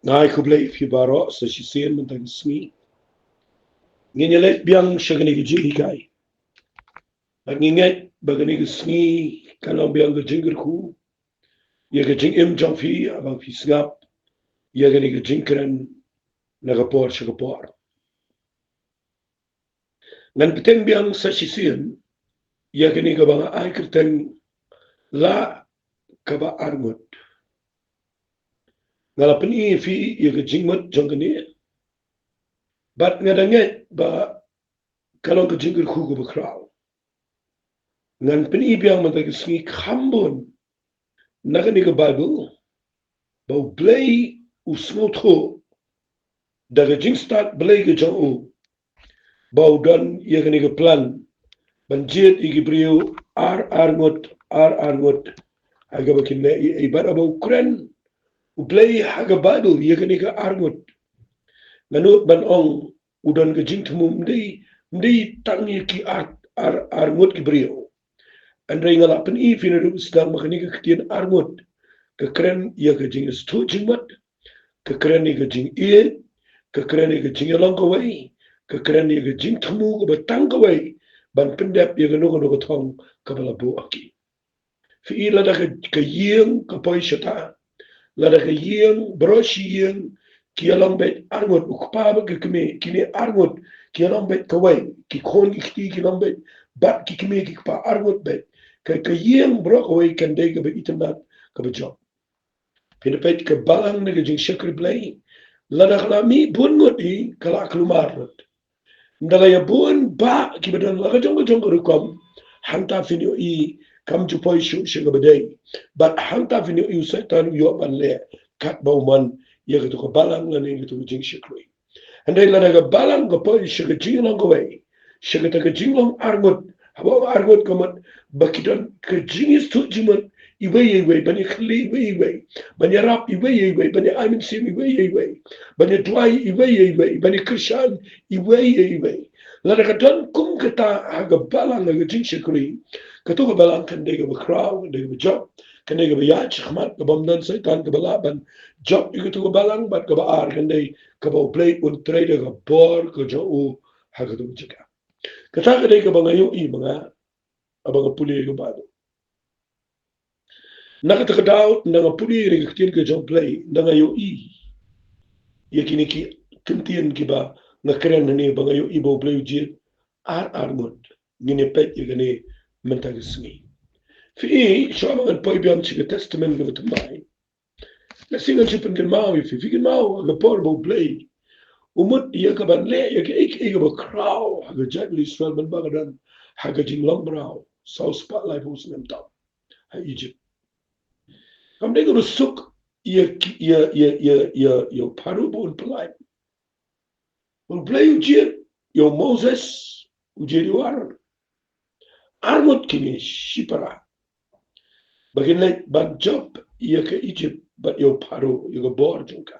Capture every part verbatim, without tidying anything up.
Nga ai khublei ïa phi baroh sa shisien mynta ka sngi. Ngin ïa leit biang sha kane ka jinghikai. Bad ngi ngeit ba kane ka sngi kan long biang ka jingkyrkhu ïa ka jingim jong phi haba phi sngap ïa kane ka jingkren na ka por sha ka por. Ngan bteng biang sa shisien ïa kane kaba nga ai kyrteng La Kaba Arngut. Nga la pyni ïa phi ïa ka jingmut jong kane, bad nga da ngeit ba ka long ka jingkyrkhu kaba khraw. Ngan pyni biang mynta ka sngi kham bun na kane ka Baibl ba U Blei u sngewthuh da ka jingstad Blei ka jong u ba u don ïa kane ka plan ban jied ïa ki briew ar ar ngut, ar ar ngut, ha kaba kin leh ïa, ïa bad haba u kren U Blei ha ka Baibl ïa kane ka arngut. Nga nud ban ong u don ka jingthmu, ym dei, ym dei tang ïa ki ar, ar, arngut ki briew. Hynrei nga la pyni ïa phi naduh sdang ba kane ka ktien arngut ka kren ïa ka jingïasngewthuh jingmut, ka kren ïa ka jingïeit, ka kren ïa ka jingïalong kawei, ka kren ïa ka jingthmu kaba tang kawei ban pyndep ïa kano kano ka thong kaba la buh ha ki. Phi i, lada ka, ka ïing ka poi shata, lada ka ïing, baroh shi ïing ki ïalong beit arngut, u kpa bad ka kmie, kine arngut ki ïalong beit kawei, ki khun ki kti ki long beit bad ki kmie ki kpa arngut beit. Ka, ka ïing baroh kawei kan dei kaba itynnad, kaba jop. Phin da peit ka balang na ka jingshakri Blei, lada ka la mih bun ngut hi, ka la kulmar lut. Ynda la ïa bun bah kiba don la ka jong ka jong ka rukom, hangta phin ïohi kam ju poi shuh sha kaba dei. Bad hangta phin ïohi u Soitan u ïoh ban leh katba u mon ïa kato ka balang lane ïa kato ka jingshakri. Hynrei lada ka balang ka poi sha ka jinglong kawei, sha kata ka jinglong arngut, haba arngut ka mut ba ki don ka jingïasngewthuh jingmut iwei ïa iwei, ban ïakhlieh iwei ïa iwei, ban ïarap iwei ïa iwei, ban ïa ai mynsiem iwei ïa iwei, ban ïaduwai iwei ïa iwei, ban ïakyrshan iwei ïa iwei. Lada ka don kum kata ha ka balang, ha ka jingshakri, kato ka balang kan dei kaba khraw, kan dei kaba jop, kan dei kaba ïaid shakhmat, kaba ym don Soitan kaba lah ban jop ïa kato ka balang. Bad kaba ar kan dei kaba U Blei un trei da ka bor ka jong u ha kato ka jaka. Kata ka dei kaba nga ïohi ma nga haba nga pule ïa ka Baibl. Na kata ka daw, ynda nga pule ïa ka ktien ka jong U Blei, ynda nga ïohi ïa kine ki kyntien kiba nga kren hangne, ba nga ïohi ba U Blei u jied ar ar ngut. Ngin ïa peit ïa kane mynta ka sngi. Phi i, shuwa ba ngan poi biang sha ka Testament kaba thymmai, nga sngew ngan shu pynkynmaw ïa phi, phi kynmaw ha ka por ba U Blei u mut ïa ka ban leh ïa kaei kaei kaba khraw ha ka jaitbynriew Israel, ban ba ka don ha ka jinglong mraw saw spah laiphew snem tam ha Egypt. Kam dei kaba suk ïa ki, ïa, ïa, ïa, ïa, ïa u Pharaoh ba un pyllait. U Blei u jied ïa u Moses, u jied ïa u Aaron. Ar ngut kine shipara ba kin leit ban jop ïa ka Egypt bad ïa u Pharaoh, ïa ka bor jong ka,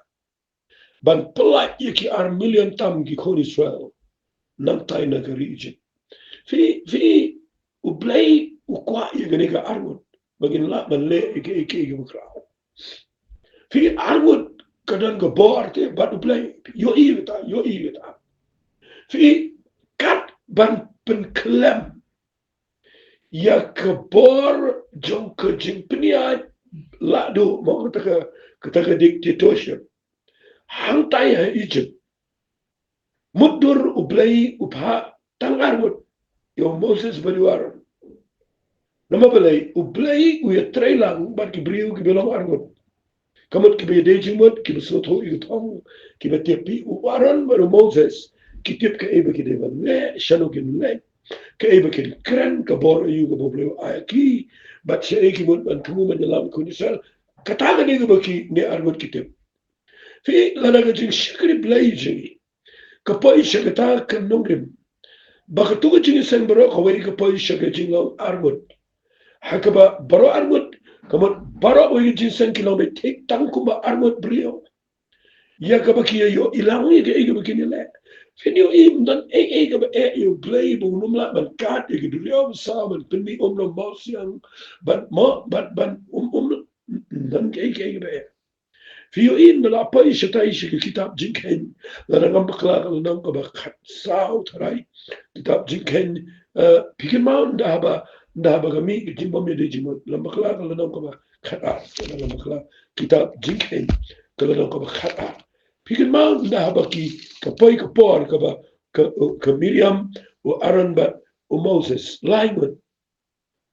ban pyllait ïa ki ar million tam ki khun Israel nangtai na ka ri Egypt. Phi, phi, U Blei u kwah ïa kane ka ar ngut ba kin lah ban leh ïa kaei kaei kaba khraw. Phi, ar ngut ka don ka bor te bad U Blei. Ïohi kata, ïohi kata. Phi, kat ban pynkhlem ïa ka bor jong ka jingpynïaid lahduh, mo, kata ka, kata ka dictatorship hangtai ha Egypt, mutdur U Blei u phah tang ar ngut, ïa u Moses bad ïa u Aaron. Namar balei? U Blei u ïatrei lang bad ki briew kiba long ar ngut. Ka mut kiba ïadei jingmut, kiba sngewthuh ïa ka thong, kiba tip. Phi, u Aaron bad u Moses ki tip kaei ba ki dei ban leh, shano kin leit, kaei ba kin kren, ka bor aïu kaba U Blei u ai ïa ki, bad shaei ki mut ban thmu ban ïalam ïa ki khun Israel. Kata ka dei kaba kine ar ngut ki tip. Phi, lada ka jingshakri Blei jong ngi ka poi sha kata ka nongrim, ba kato ka jingïaseng baroh kawei ka poi sha ka jinglong ar ngut, ha kaba baroh ar ngut, ka mut baroh kawei ka jingïaseng ki long beit thik tang kumba ar ngut briew, ïa kaba ki ïa ïohi lang ïa kaei kaba kin ïa leh. Phin ïohi ym don ei ei kaba eh ïa U Blei ba un ym lah ban kad ïa ka duriaw basaw ban pynmih um na u mawsiang, ban mo, ban, ban um, um, ym don ei ei kaba eh. Phi ïohi ynda la poi shatai sha ka kitab Jingkheiñ, lada ngam bakla ka lynnong kaba khatsaw tharai. Kitab Jingkheiñ, eh, phi kynmaw ynda haba, ynda haba ka mih ka jingbym ïadei jingmut, ngam bakla ka lynnong kaba khatar, ngam bakla. Kitab Jingkheiñ ka lynnong kaba khatar. Phi kynmaw ynda haba ki, ka poi ka por kaba ka, ka Miriam, u Aaron bad u Moses, lai ngut.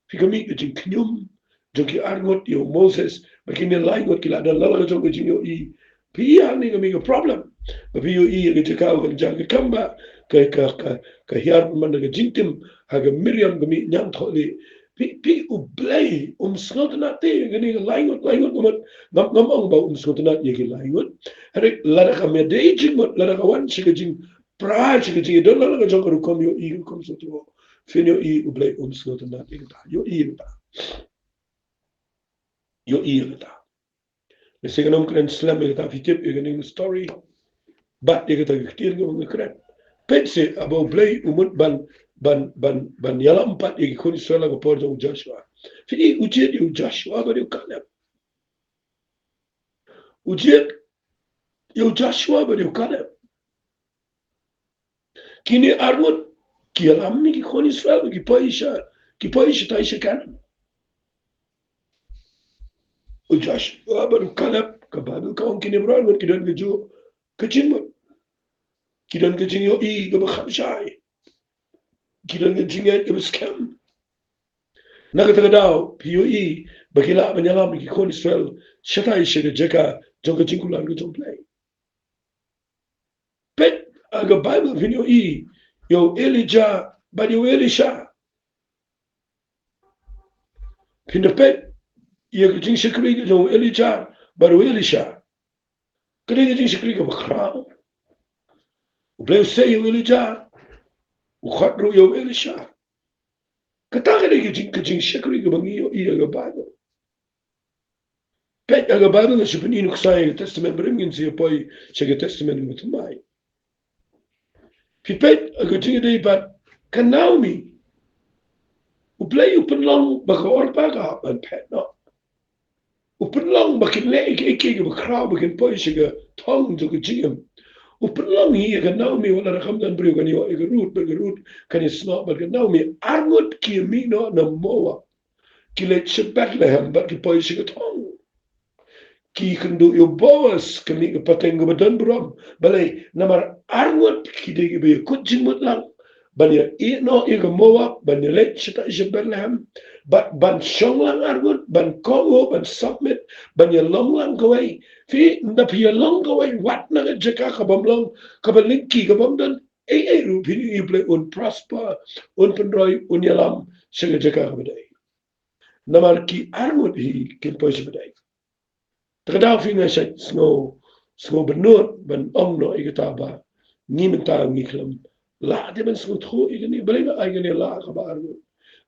Phi, ka mih ka jingkhñium jong ki arngut ïa u Moses, ba kine lai ngut ki la don la la ka jong ka jingïohi. Phi ïa, kane ka mih ka problem. Ba phi ïohi ïa ka jaka ba kan jia ka kam ba ka, ka, ka, ka hiar man ka jingtim ha ka Miriam ka mih ñiangthohlieh. Phi, phi, U Blei um sngewtynnat te ïa kine ka lai ngut, lai ngut ka mut. Ngam, ngam ong ba um sngewtynnat ïa ki lai ngut. Hynrei lada ka mih ïadei jingmut, lada ka wan sha ka jing pra sha ka jingdon la la ka jong ka rukom ïohi, rukom sngewthuh. Phin ïohi U Blei um sngewtynnat ïa kata. Ïohi ïa kata. Ïohi ïa kata. Lehse ngam kren slem ïa kata, phi tip ïa kane ka story. Bad ïa kata ka ktien kaba nga kren. Peit seh, haba U Blei u mut ban, ban, ban, ban ïalam pat ïa ki khun Israel ha ka por jong u Joshua. Phi, u jied ïa u Joshua bad ïa u Caleb. U jied ïa u Joshua bad ïa u Caleb. Kine arngut ki ïalam ïa ki khun Israel, ki poi sha, ki poi shatai sha Kanan. U Joshua bad u Caleb, ka Baibl ka ong kine baroh arngut ki don kajuh ka jingmut. Ki don ka jingïohi kaba kham shai. Ki don ka jingngeit kaba skhem. Na kata ka daw, phi ïohi ba ki lah ban ïalam ïa ki khun Israel shatai sha ka jaka jong ka jingkular ka jong U Blei. Peit ha ka Baibl phin ïohi ïa u Elijah bad ïa u Elisha. Phin da peit ïa ka jingshakri ka jong u Elijah bad u Elisha. Ka dei ka jingshakri kaba khraw. U Blei u sei ïa u Elijah, u khot ruh ïa u Elisha. Kata ka dei ka jing, ka jingshakri kaba ngi ïohi ha ka Baibl. Peit ha ka Baibl, nga shu pyni nuksa ïa ka Testament Barim, ngin sa ïa poi sha ka Testament Bathymmai. Phi peit ha ka jingïadei bad ka Naomi. U Blei u pynlong ba ka Orpah ka hap ban phet noh. U pynlong ba kin leh ïa kiei kiei kiba khraw, ba kin poi sha ka thong jong ka jingim. U pynlong hi ïa ka Naomi, wat la da kam don briew kan ïoh ïa ka Ruth, bad ka Ruth kan ïasnoh bad ka Naomi. Arngut ki ïa mih noh na Moab. Ki leit sha Bethlehem bad ki poi sha ka thong. Ki kynduh ïa u Boaz, ka mih ka pateng kaba don burom. Balei? Namar arngut ki dei kiba ïakut jingmut lang ban ïa ïeh noh ïa ka Moab, ban ïaleit shatai sha Bethlehem, bad ban shong lang arngut, ban kohnguh, ban submit, ban ïalong lang kawei. Phi, ynda phi ïalong kawei, wat na ka jaka kabym long, kaba lyngkhi, kabym don ei ei ruh, phin ïohi U Blei un prosper, un pynroi, un ïalam sha ka jaka kaba dei. Namar ki arngut hi kin poi sha ba dei. Te ka daw phi, nga shait sngew, sngew bynnud ban ong noh ïa kata ba ngi mynta ngi khlem lah te ban sngewthuh ïa kane, balei nga ai kane lah kaba arngut.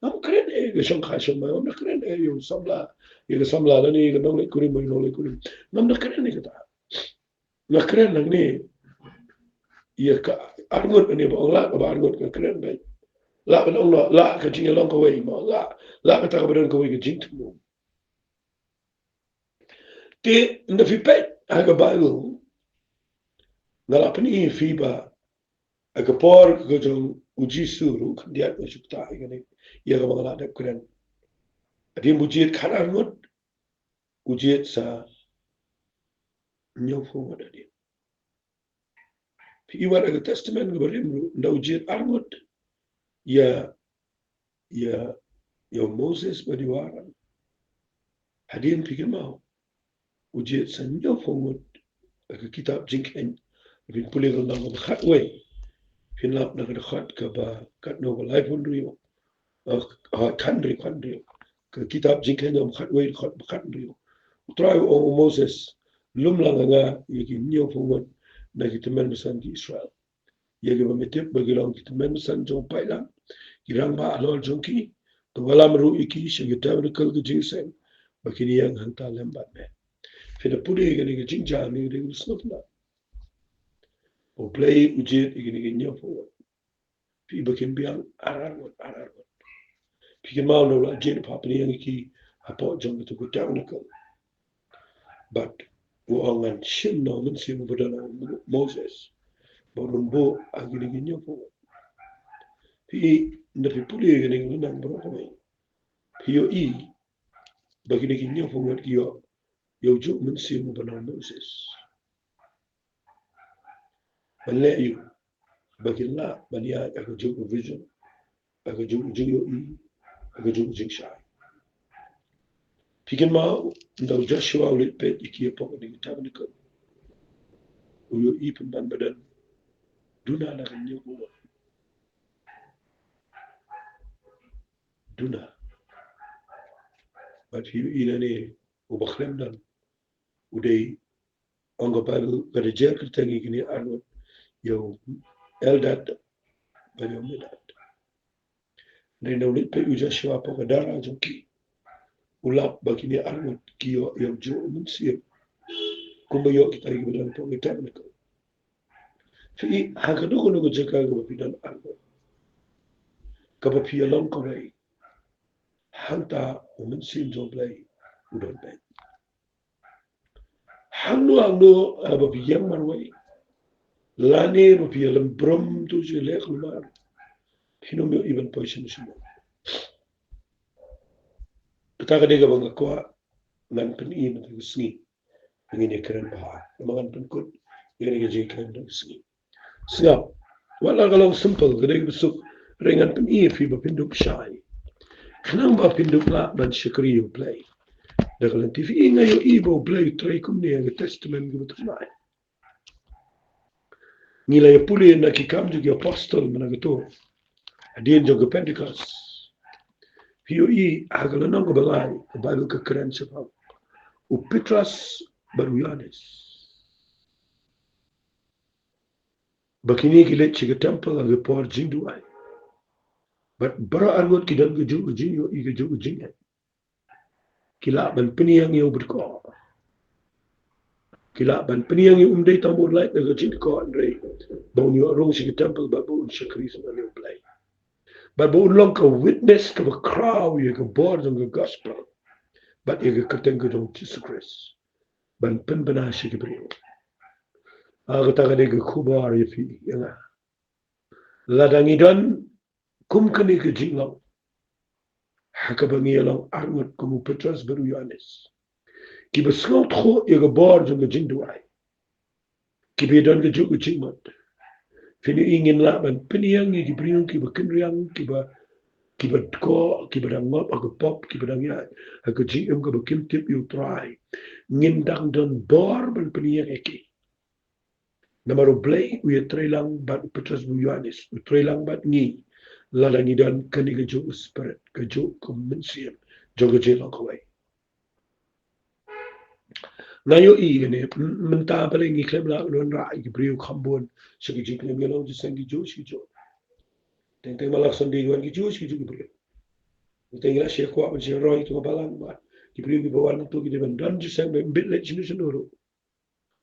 Ngam kren ïa ka shongkha shongmai, ngam da kren ïa u samla, ïa ka samla lane ïa ka nongleit kurim, ïa ka nongleit kurim. Ngam da kren ïa kata. Nga kren nangne ïa ka arngut, ane ba ong lah kaba arngut, nga kren beit. Lah ban ong lah, lah ka jingïalong kawei, ma lah, lah kata kaba don kawei ka jingthmu. Te ynda phi peit ha ka Baibl, nga la pyni ïa phi ba ha ka por ka jong u Jisu ruh khyndiat nga shu ktah ïa kane, ïa kaba nga la dep kren. Hadien ba u jied khatar ngut, u jied sa hynñiewphew ngut hadien. Phi i wat ha ka Testament kaba rim ruh, ynda u jied arngut ïa, ïa, ïa u Moses bad ïa u Aaron. Hadien phi kynmaw, u jied sa hynñiewphew ngut ha ka kitab Jingkheiñ. Phin pule ka lynnong kaba khatwei, phin lap na ka dkhot kaba katno, ba laiphew hynriew. Uh, uh, khathynriew, khathynriew. Ka kitab Jingkheiñ lynnong khatwei, dkhot ba khathynriew. U Trai u ong, u Moses, lum lang ha nga ïa ki hynñiewphew ngut na ki tymmen basan ki Israel, ïa kiba me tip ba ki long ki tymmen basan jong u paidlang, ki rangbah halor jong ki. To wallam ruh ïa ki sha ki tabernacle ka jingïaseng, ba kin ïeng hangta lem bad me. Phi da pule ïa kane ka jingjia, kane ka dei ka sngewtynnat. U Blei u jied ïa kine ki hynñiewphew ngut. Phi, ba kin biang ar ar ngut, ar ar ngut. Phi kynmaw, ynda u la jied, u hap pynïeng ïa ki hapoh jong kata ka tabernacle. Bad u ong ngan shim na u mynsiem uba don ha u Moses, ba un buh ha kine ki hynñiewphew ngut. Phi i, ynda phi pule ïa kane ka lynnong baroh kawei, phi ïohi ba kine ki hynñiewphew ngut ki ïoh ïa u juh mynsiem uba na u Moses. Ban leh aïu? Ba kin lah ban ïaid ha ka juh ka vision, ha ka juh ka jingïohi, ha ka juh ka jingshai. Phi kynmaw, ynda u Joshua u leit peit ïa ki hapoh kane ka tabernacle, u ïohi pynban ba don duna na ka hynñiewphew ngut. Duna. Bad phi ïohi nangne, uba khlem don u dei, ong ka Baibl, ka da jer kyrteng ïa kine arngut, ïa u Eldad bad ïa u Medad. Hynrei ynda u leit peit u Joshua hapoh ka dara jong ki, u lap ba kine arngut ki ïoh ïa u juh mynsiem, kumba ïoh kita kiba don hapoh ka tabernacle. Phi i, ha kano kano ka jaka kaba phi don arngut, kaba phi ïalong kawei, hangta u Mynsiem jong U Blei u don beit. Hangno hangno, ah, ba phi ïeng marwei, lane ba phi ïalem burom tu sha leh kulmar, phin ym ïoh ban poi sha mynsiem. Kata ka dei kaba nga kwah ngan pyni mynta ka sngi. Ngin ïa kren bha, namar ngan pynkut ïa kane ka jingkren mynta ka sngi. Sngap. Wat la ka long simple, ka dei kaba suk, hynrei ngan pyni ïa phi ba phin dup shai, khnang ba phin dup lah ban shakri ïa U Blei. Da ka lynti phi i, nga ïohi ba U Blei u trei kumne ha ka Testament kaba thymmai. Ngi la ïa pule na Ki Kam jong ki Apostol, mynta kato, hadien jong ka Pentecost, phi ïohi ha ka lynnong kaba lai, ka Baibl ka kren shaphang u Petros bad u Ïoannis. Ba kine ki leit sha ka temple ha ka por jingduwai. Bad baroh arngut ki don kajuh ka jingïohi, kajuh ka jingeh. Ki lah ban pynïeng ïa u bad ko. Ki lah ban pynïeng ïa u, ym dei tang ba un lait na ka jingdkoh, hynrei ba un ïoh rung sha ka temple bad ba un shakri sngewbha ïa U Blei. Bad ba un long ka witness kaba khraw ïa ka bor jong ka gospel bad ïa ka kyrteng ka jong U Jisu Khrist, ban pynbna sha ki briew. Ah, kata ka dei ka khubor ïa phi ïa nga. Lada ngi don kum kane ka jinglong, ha kaba ngi ïalong arngut kum u Petros bad u Ïoannis, kiba sngewthuh ïa ka bor jong ka jingduwai, kiba don kajuh ka jingmut, phin ïohi ngin lah ban pynïeng ïa ki briew kiba kynriang, kiba, kiba dkoh, kiba dang ngop ha ka pop, kiba dang ïaid ha ka jingim kaba kim tip ïa U Trai. Ngin dang don bor ban pynïeng ïa ki. Namar U Blei u ïatreilang bad u Petros bad u Ïoannis, u treilang bad ngi, lada ngi don kane kajuh ka spirit, kajuh ka mynsiem jong ka jinglong kawei. Nga ïohi kane, m-, mynta balei ngi khlem lah ban wanrah ïa ki briew kham bun sha ka jingkhlem ïalong jingïaseng kijuh sha kijuh. Teng teng Malar Sunday wan kijuh sha kijuh ki briew. Teng ngi la shu kwah ban shu roi ïa ka balang bad ki briew kiba wan hangto ki dei ban don jingïaseng, ym bit leit shano shano ruh.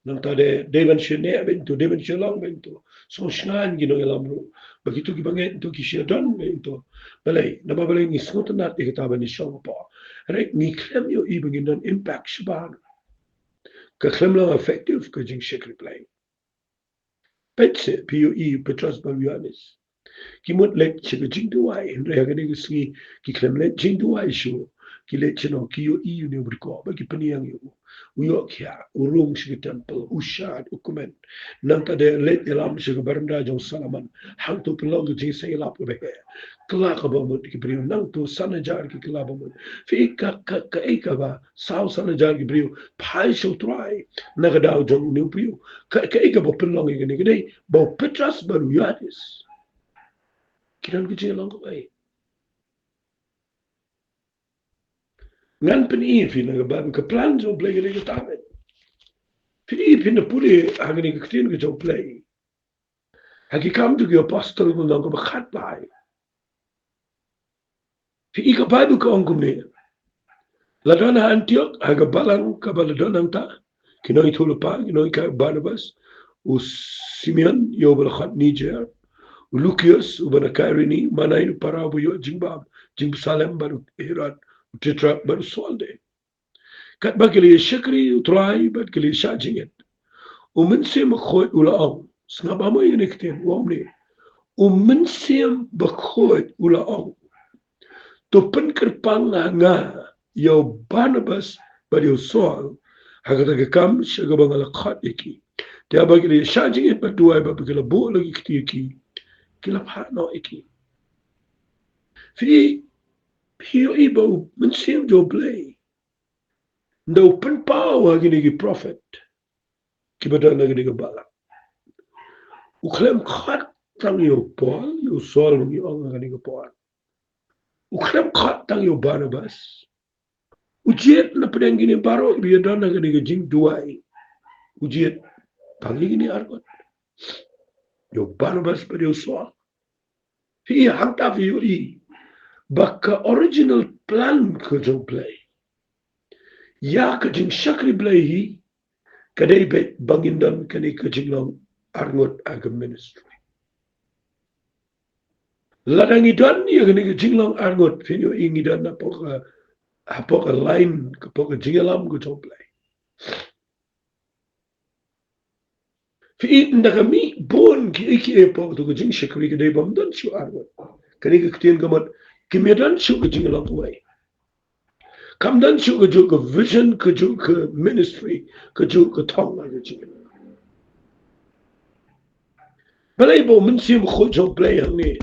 Nangta dei, dei ban shu neh beit hangto, dei ban shu long beit hangto. Sngewsngaiñ ki nongïalam ruh ba kito kiba ngeit hangto ki shu don beit hangto. Balei? Namar balei? Ngi sngewtynnat ïa kata ban ïashong hapoh. Hynrei ngi khlem ïohi ba ngin don impact shabar. Ka khlem long effective ka jingshakri Blei. Peit seh, phi ïohi u Petros bad u Ïoannis, ki mut leit sha ka jingduwai, hynrei ha kane ka sngi ki khlem leit jingduwai shuh. Ki leit shano? Ki ïohi ïa une u briew, bad ki pynïeng ïa u. U ïoh khiah, u rung sha ka temple, u shad, u kmen. Nangta dei leit ïalam sha ka baranda jong Solomon. Hangto pynlong ka jingïaseng ïalap kaba heh. Kylla kaba mut ki briew nangto, san hajar ki kylla ba mut. Phi i ka, ka, kaei kaba saw san hajar ki briew phai sha U Trai na ka daw jong une u briew? Ka, kaei kaba pynlong ïa kane? Ka dei ba u Petros bad u Ïoannis ki don ka jingïalong kawei. Ngan pyni ïa phi na ka Baibl, ka plan jong U Blei ka dei kata beit. Phi i, phin da pule ha kane ka ktien ka jong U Blei ha Ki Kam jong ki Apostol, ka lynnong kaba khatlai. Phi i, ka Baibl ka ong kumne: La don ha Antiok, ha ka balang kaba la don hangta, ki nongïathuhlypa, ki nonghikai u Barnabas, u Simeon, ïa uba la khot Niger, u Lukius uba na Kairini, u Manain u para uba ïoh jingbam jingpynshlur, bad u Herod u Tetrark, bad u Saul de. Katba ki la ïa shakri ïa u Trai bad ki la ïa shah jingit, u Mynsiem Bakhuid u la ong, sngap bha mo ïa kane ka ktien, u ong ne, u Mynsiem Bakhuid u la ong, to pynkyrpang ha nga ïa u Barnabas bad ïa u Saul ha kata ka kam sha kaba nga la khot ïa ki. Te haba ki la ïa shah jingit bad duwai bad ba ki la buh la ki kti ïa ki, ki la phah noh ïa ki. Phi, phi ïohi ba u Mynsiem jong u Blei ynda u pynpaw ha kine ki prophet kiba don ha kane ka balang, u khlem khot tang ïa u Paul, ïa u Saul ba ngi ong ha kane ka por. U khlem khot tang ïa u Barnabas. U jied na pdeng kine baroh kiba ïadon ha kane ka jingduwai. U jied tang ïa kine arngut, ïa u Barnabas bad ïa u Saul. Phi ïa hangta phi ïohi ba ka original plan ka jong u Blei ïa ka jingshakri Blei hi ka dei beit ba ngin don kane ka jinglong arngut ha ka ministry. Lada ngi don ïa kane ka jinglong arngut, phin ïohi ngi don hapoh ka, hapoh ka line, hapoh ka jingïalam ka jong u Blei. Phi ïohi ynda ka mih bun kiei kiei hapoh kato ka jingshakri ka dei bym don shuh arngut. Kane ka ktien ka mut kim ïa don shuh ka jingïalang kawei. Kam don shuh kajuh ka vision, kajuh ka ministry, kajuh ka thong, kajuh ka jingïalang. Balei ba u Mynsiem Bakhuid jong u Blei hangne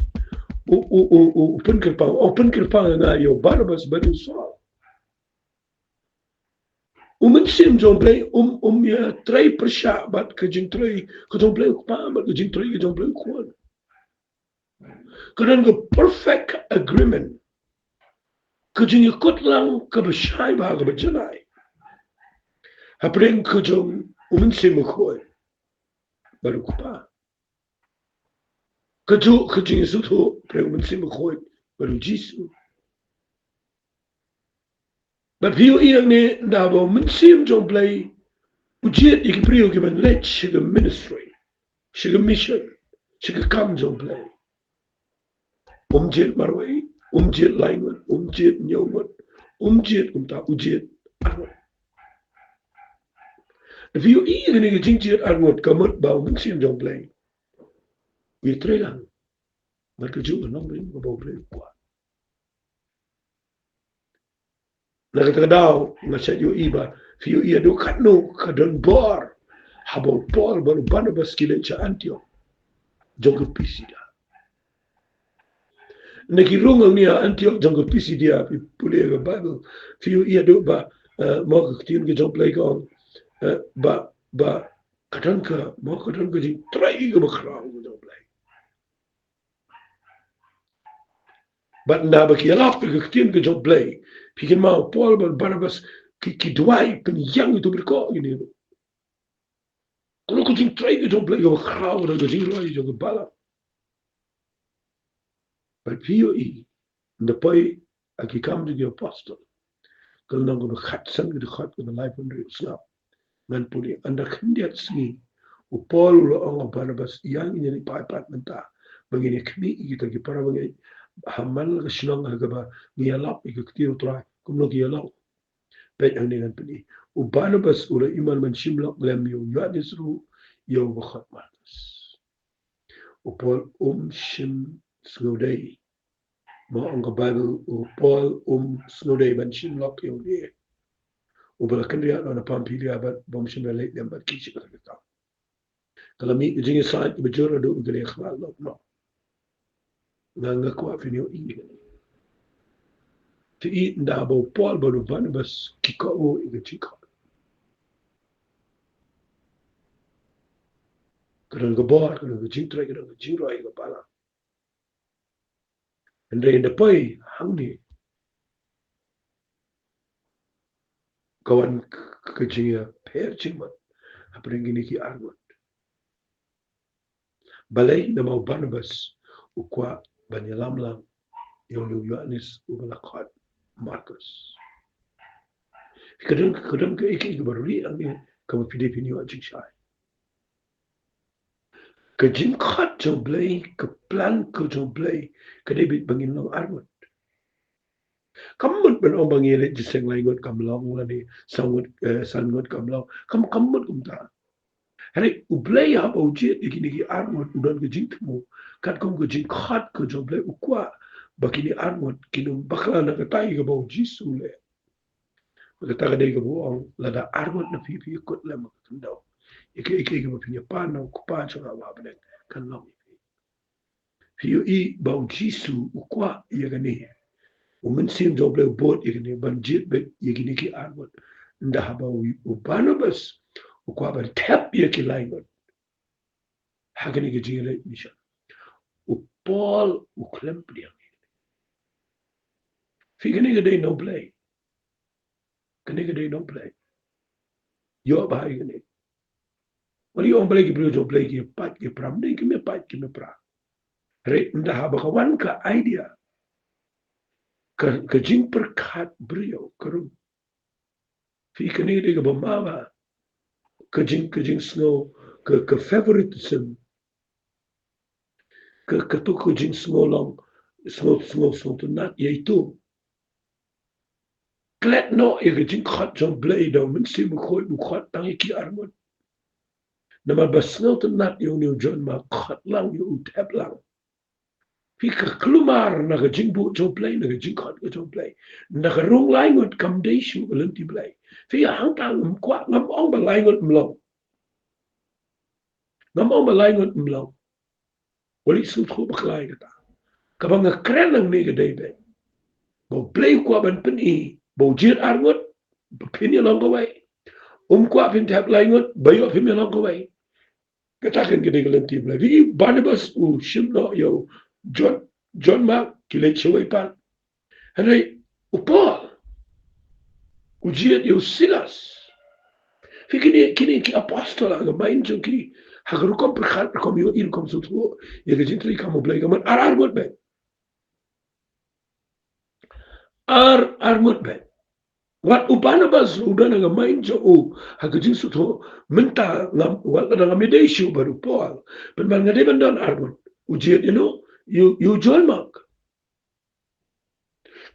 u, u, u, u, u pynkyrpang, u pynkyrpang ha nga ïa u Barnabas bad u Saul. U Mynsiem jong u Blei um, um ïa trei pyrshah bad ka jingtrei ka jong u Blei u Kpa bad ka jingtrei ka jong u Blei u Khun. Ka don ka perfect agreement. Ka jingïakut lang kaba shai bha kaba janai hapdeng ka jong u Mynsiem Bakhuid bad u Kpa. Kajuh ka jingïasngewthuh hapdeng u Mynsiem Bakhuid bad u Jisu. Bad phi ïohi hangne ynda ba u Mynsiem jong u Blei u jied ïa ki briew kiban leit sha ka ministry, sha ka mission, sha ka kam jong u Blei. Um jied marwei, um jied lai ngut, um jied hynñiew ngut, um jied kumta, u jied arngut. Phi ïohi kane ka jingjied arngut ka mut ba u Mynsiem jong u Blei u ïatrei lang bad kajuh ka nongrim kaba u Blei u kwah. Na kata ka daw nga shait ïohi ba phi ïohi haduh katno ka don bor haba u Paul bad u Barnabas ki leit sha Antiok jong ka Pisidia. Na ki rung hangne ha Antiok jong ka Pisidia, phi pule ha ka Baibl, phi ïohi haduh ba, eh, mo ka ktien ka jong u Blei ka ong, eh, ba, ba ka don ka, mo ka don ka jingtrei kaba khraw ka jong u Blei. Bad ynda ba ki ïalap ïa ka ktien ka jong u Blei, phi kynmaw u Paul bad u Barnabas ki, ki duwai pynïang ïa uto u briew kine ruh. Ka long ka jingtrei ka jong u Blei kaba khraw, ka long ka jingroi jong ka balang. Bad phi ïohi ynda poi ha Ki Kam jong ki Apostol, ka lynnong kaba khatsan, ka dkhot kaba laiphew hynriew, sngap. Ngan pule, ynda khyndiat sngi u Paul u la ong ha u Barnabas, ïa ngin ïaleit paidbah mynta ba ngin ïakhmih ïa kita ki para bangeit ha man la ka shnong ha kaba ngi ïalap ïa ka ktien u Trai kumno ki ïa long. Peit hangne ngan pyni. U Barnabas u la iman ban shim lok lem ïa u Ïoannis ruh ïa uba khot Markus. U Paul um shym sngewdei. Mo ong ka Baibl, u Paul um sngewdei ban shim lok ïa une uba la kynriah noh na Pamphylia bad bym shym la leit lem bad ki sha kata ka kam. Ka la mih ka jingïasaid kaba jur haduh ba ki la ïakhlad lok noh. Nga, nga kwah phin ïohi. Phi ïohi ynda ba u Paul bad u Barnabas ki kohnguh ïa ka jingkhot, ka don ka bor, ka don ka jingtrei, ka don ka jingroi ka balang. Hynrei ynda poi hangne ka wan k-, ka jingïapher jingmut hapdeng kine ki arngut. Balei? Namar u Barnabas u kwah ban ïalam lang ïa une u Ïoannis uba la khot Markus. Ka don, ka don kaei kaei kaba rieh hangne kaba phi dei phin ïoh jingshai. Ka jingkhot jong u Blei, ka plan ka jong u Blei ka dei beit ba ngin long arngut. Kam mut ban ong ba ngi leit jingïaseng lai ngut kam long, lane saw ngut, eh, san ngut kam long. Kam, kam mut kumta. Hynrei U Blei haba u jied ïa kine ki ar ngut u don ka jingthmu. Katkum ka jingkhot ka jong U Blei u kwah ba kine ar ngut kin ym bakla na katai kaba U Jisu u leh. Kata ka dei kaba u ong, lada ar ngut na phi, phi kut lem ha ka khyndew, ïa kaei kaei kaba phin ïa pan na U Kpa jong nga uba ha bneng kan long ïa phi. Phi ïohi ba U Jisu u kwah ïa kane. U Mynsiem jong U Blei u bud ïa kane ban jied beit ïa kine ki ar ngut. Ynda haba u, u Barnabas u kwah ban thep ïa ki lai ngut ha kane ka jingïaleit mission, u Paul u khlem pdiang. Phi, kane ka dei na U Blei. Kane ka dei na U Blei. Ïoh bha ïa kane. Wat ïoh ong balei ki briew jong U Blei ki pait ki pra, ym dei kim ïa pait kim ïa pra. Hynrei ynda haba ka wan ka idea, ka, ka jingpyrkhat briew ka rung. Phi, kane ka dei kaba ma ba ka jing, ka jingsngew, ka, ka favoritism, ka, kato ka jingsngew long, sngew, sngew, sngewtynnat ïa ito. Klet noh ïa ka jingkhot jong U Blei da U Mynsiem Bakhuid, u khot tang ïa ki ar ngut. Namar ba sngewtynnat ïa une u John Mark, khot lang ïa u, thep lang. Phi, ka kulmar na ka jingbuh jong U Blei, na ka jingkhot ka jong U Blei. Na ka rung lai ngut kam dei shuh ka lynti Blei. Phi, hangta ngam kwah, ngam ong ba lai ngut ym long. Ngam ong ba lai ngut ym long. Wat leit sngewthuh bakla ïa kata. Kaba nga kren nangne ka dei beit ba U Blei u kwah ban pyni ba u jied ar ngut ba phin ïa long kawei. Um kwah phin thep lai ngut ba ïoh phim ïa long kawei. Kata kan ka dei ka lynti Blei. Phi, Barnabas u shim noh ïa u John, John Mark, ki leit shawei pat. Hynrei u Paul u jied ïa u Silas. Phi, kine, kine ki apostol ha ka mind jong ki, ha ka rukom pyrkhat, rukom ïohi, rukom sngewthuh ïa ka jingtrei kam U Blei, ka mut ar, ar ngut beit. Ar, ar ngut beit. Wat u Barnabas u don ha ka mind jong u, ha ka jingsngewthuh, mynta ngam, wat lada ngam ïadei shuh bad u Paul, pynban nga dei ban don ar ngut. U jied ïa uno? Ïa u, ïa u John Mark.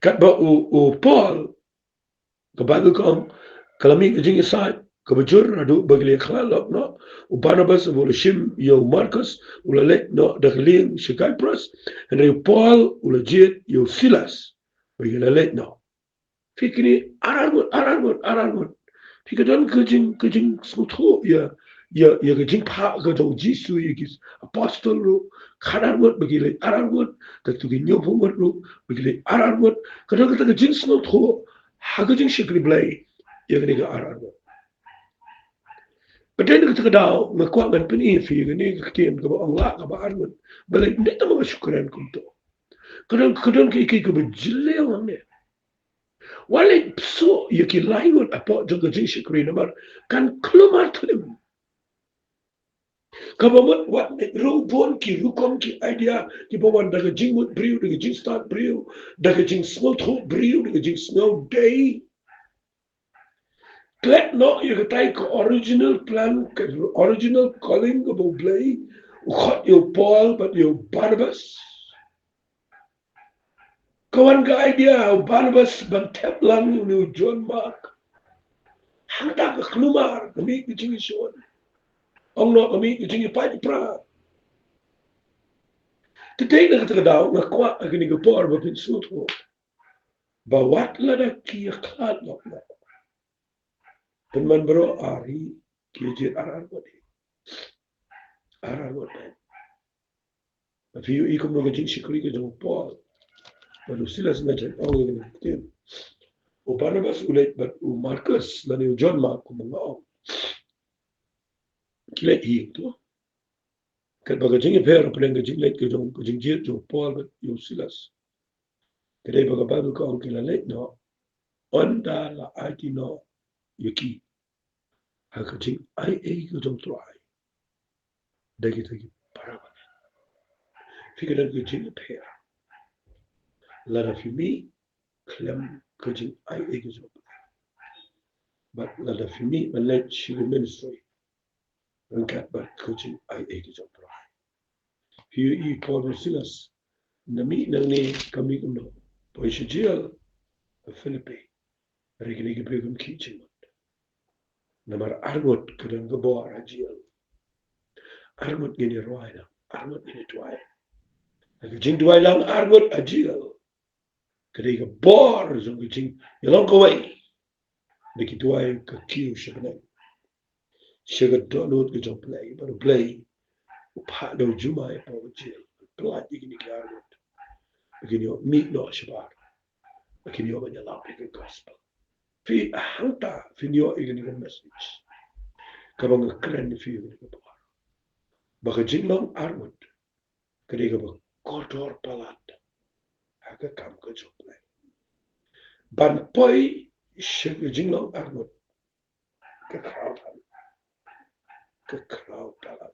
Katba u, u Paul, ka Baibl ka ong, ka la mih ka jingïasaid kaba jur haduh ba ki la ïakhlad lok noh. U Barnabas uba u la shim ïa u Markus u la leit noh da ka lieng sha Kaiprus. Hynrei u Paul u la jied ïa u Silas ba ki la leit noh. Phi, kine ar, ar ngut, ar, ar ngut, ar, ar ngut. Phi, ka don ka jing, ka jingsngewthuh ïa, ïa, ïa ka jingphah ka jong U Jisu ïa ki apostol ruh, khat ar ngut ba ki leit ar, ar ngut, katto ki hynñiewphew ngut ruh ba ki leit ar, ar ngut. Ka don kata ka jingsngewthuh ha ka jingshakri Blei ïa kane ka ar, ar ngut. Bad dei na kata ka daw nga kwah ngan pyni ïa phi ïa kane ka ktien kaba ong lah kaba ar ngut. Balei? Ym dei tang ba nga shu kren kumto. Ka don, ka don kiei kiei kaba jylliew hangne. Wat leit pynsuh ïa ki lai ngut hapoh jong ka jingshakri namar kan kulmar thlem. Kaba mut wat leit ruh bun ki rukom, ki idea kiba wan da ka jingmut briew, da ka jingstad briew, da ka jingsngewthuh briew, da ka jingsngew dei. Klet noh ïa katai ka original plan, ka original calling kaba U Blei u khot ïa u Paul bad ïa u Barnabas. Ka wan ka idea ha u Barnabas ban thep lang ïa une u John Mark. Hangta ka kulmar, ka mih ka jingïashun. Ong noh ka mih ka jingïapait pra. Te dei na kata ka daw nga kwah ha kane ka por ba phin sngewthuh ba wat lada ki ïakhlad lok noh, pynban baroh ar hi ki jied ar ar ngut hi. Ar ar ngut hi. Bad phi ïohi kumno ka jingshakri ka jong u Paul bad u Silas. Nga jan ong ïa kane ka ktien, u Barnabas u leit bad u Markus lane u John Mark kumba nga ong. Ki leit hi to. Katba ka jingïapher hapdeng ka jingleit ka jong, ka jingjied jong u Paul bad ïa u Silas, ka dei ba ka Baibl ka ong ki la leit noh, ynda la aiti noh ïa ki ha ka jingaiei ka jong U Trai da kita ki para bangeit. Phi, ka don ka jingïapher lada phi mih khlem ka jingaiei ka jong U Trai bad lada phi mih ban leit sha ka ministry ryngkat bad ka jingaiei ka jong U Trai. Phi ïohi i Paul bad Silas, ynda mih nangne ka mih kumno? Poi sha jail. Philippi. Hynrei kine ki briew kim khih jingmut. Namar arngut ka don ka bor ha jail. Arngut ngin ïa rwai lang, arngut ngin ïa duwai. Ka jingduwai lang arngut ha jail ka dei ka bor jong ka jingïalong kawei. Da ki duwai ka kiew sha bneng, sha ka dohnud ka jong U Blei, bad U Blei u phah da u jumai hapoh ka jail, pyllait ïa kine ki arngut ba kin ïoh mih noh shabar, ba kin ïoh ban ïalap ïa ka gospel. Phi, hangta phin ïoh ïa kane ka message kaba nga kren ïa phi ïa kane ka por, ba ka jinglong arngut ka dei kaba kordor palat ha ka kam ka jong U Blei. Ban poi sha ka jinglong arngut ka khraw palat, ka khraw palat.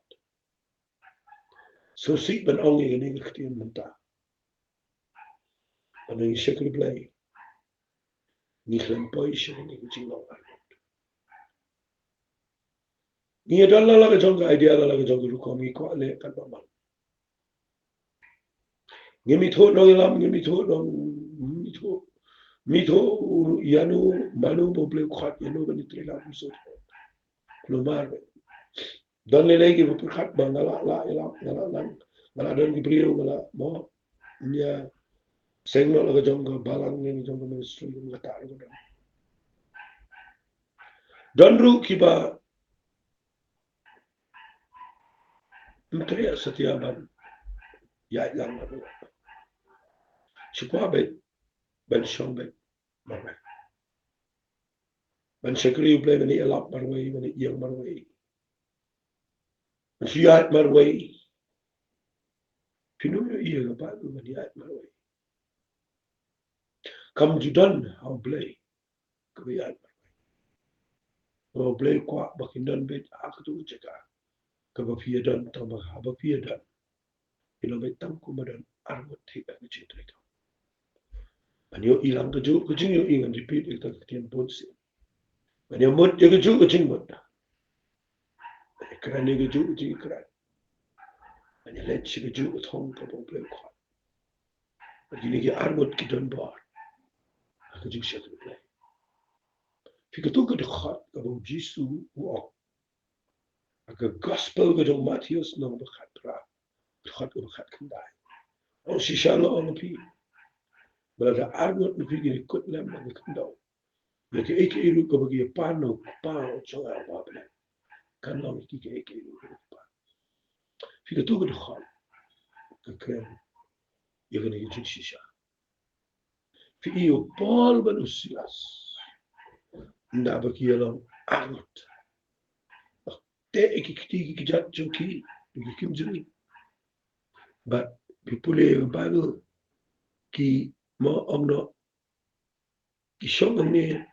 Sngewsih ban ong ïa kane ka ktien mynta. Ban ong ïa ka U Blei, ngi khlem poi sha kane ka jinglong arngut. Ngi ïa don la la ka jong ka idea, la la ka jong ka rukom, ngi kwah leh katba man. Ngim ithuh nongïalam, ngim ithuh nong, ngim ithuh, ngim ithuh ïano mano ba U Blei u khot, ïano ban ïatreilang, ngim sngewthuh. Kulmar. Don lei lei kiba pyrkhat ba nga lah, lah ïalap, nga lah nang, nga lah don ki briew, nga lah mo, ïa seng noh la ka jong ka balang, ïa ka jong ka ministry, kum kata ruh ka don. Don ruh kiba ym treh satia ban ïaid lang marwei. Shu kwah beit ban shong beit marwei, ban shakri U Blei, ban ïalap marwei, ban ïeng marwei, ban shu ïaid marwei. Phi nym ïohi ïa ka Baibl ban ïaid marwei. Kam ju don ha U Blei kaba ïaid marwei. Ba U Blei u kwah ba kin don beit ha kato ka jaka kaba phi ïadon, tang ba haba phi ïadon phin long beit tang kumba don arngut hi ha ka jingtrei kam. Ban ïohi lang kajuh ka jingïohi, ngan repeat ïa kata ka ktien bun sien. Ban ïamut ïa kajuh ka jingmut. Ban ïakren ïa kajuh ka jingïakren. Ban ïaleit sha kajuh ka thong kaba U Blei u khot. Bad kine ki arngut ki don bor ha ka jingshakri Blei. Phi, kato ka dkhot kaba U Jisu u ong ha ka gospel ka jong u Mathaios lynnong ba khatphra, dkhot kaba khatkhyndai. Ong, shisha nga ong ïa phi, ba lada arngut na phi kin ïakut lem bad ka khyndew, ïa kaei kaei ruh kaba ki ïapan na u Kpa jong nga uba ha bneng, kan long ïa ki kaei kaei ruh kaba ki ïapan. Phi, kato ka dkhot ka kren ïa kane ka jingshisha. Phi, ïa u Paul bad u Silas, ynda ba ki ïalong arngut, ba teh ïa ki kti ki kjat jong ki, ki kynjri. Bad phi pule ïa ka Baibl, ki, mo, ong noh, ki shong hangne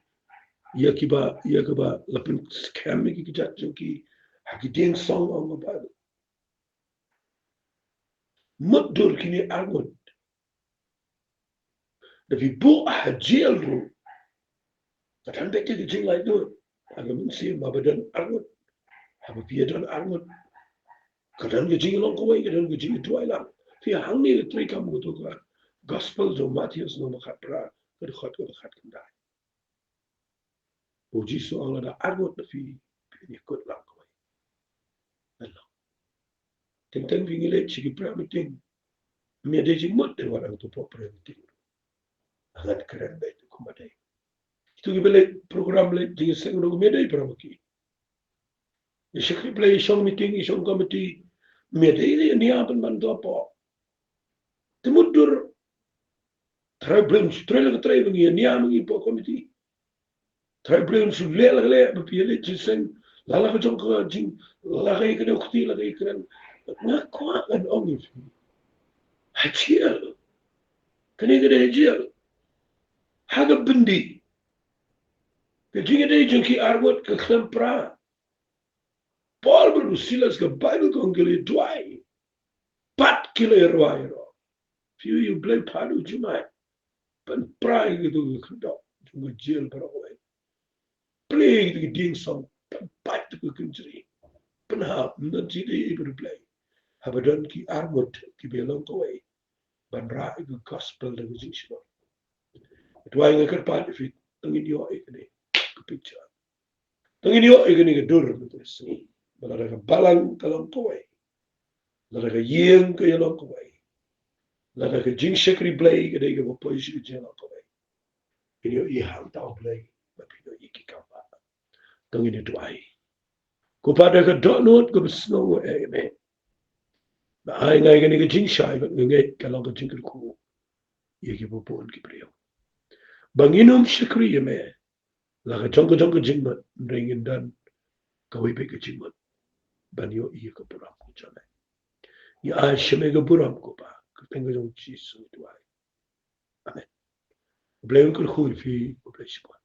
ïa kiba, ïa kiba la pynskhem ïa ki kjat jong ki ha ki dieng song, ong ka Baibl. Mutdur kine arngut. Da phi buh ha jail ruh, ka don beit ka jinglaitluid. Ha ka mynsiem haba don arngut, haba phi ïadon arngut, ka don ka jinglong kawei, ka don ka jingduwai lang. Phi, hangne ka treikam kato ka gospel jong u Mathaios lynnong ba khatphra, ka dkhot kaba khatkhyndai. U Jisu u ong, lada arngut na phi, phin ïakut lang kawei. Hello. Teng teng phi, ngi leit sha ki prayer meeting, ym ïadei jingmut te wat hangto hapoh prayer meeting. Ngan kren beit kumba dei. Kito kiba leit program, leit jingïaseng ruh ym ïadei para ma ki. Ngi shakri Blei, shong meeting, shong committee, ym ïadei, ïa nia pynban to hapoh. Te mutdur. Trai Blei un shu trei la ka trei ba ngi ïa nia ma ngi hapoh committee. Trai Blei un shu leh la ka leh ba phi ïaleit jingseng, la la ka jong ka jing, la ka ïakdew kti, la ka ïakren. Nga kwah ngan ong ïa phi, ha jail, kane ka dei ha jail. Ha ka byndi, ka jingïadei jong ki arngut ka khlem pra. Paul bad u Silas, ka Baibl ka ong, ki la duwai, pat ki la rwai ruh. Phi, ïa U Blei u phah da u jumai ban pra ïa kito ki khyrdop jong ka jail baroh kawei. Plie ïa kito ki dieng song, pynpait ïa kito ki kynjri. Pynhap, ym don jingïadei bad U Blei haba don ki arngut kiba ïalong kawei ban rah ïa ka gospel da ka jingshlur. Duwai nga kyrpad ïa phi, to ngin ïoh ïa kane ka picture. To ngin ïoh ïa kane ka dur mynta ka sngi. Ba lada ka balang ka long kawei, lada ka ïing ka ïa long kawei, lada ka jingshakri Blei ka dei kaba poi sha ka jingïalong kawei, ngin ïoh ïa hangta U Blei, ba phin ïoh ïa ki kam ba. To ngin ïa duwai. Ko Pa, da ka dohnud kaba sngewbha ïa me, ba ai nga ïa kane ka jingshai, ba nga ngeit ka long ka jingkyrkhu ïa kiba bun ki briew, ba ngin ym shakri ïa me la ka jong ka jong ka jingmut, hynrei ngin don kawei pat ka jingmut ban ïoh ïa ka burom ka jong me. Ngi ai sha me ka burom, ko Pa, ha ka kyrteng ka jong U Jisu ngi duwai. Amen. U Blei un kyrkhu ïa phi, U Blei shiphang.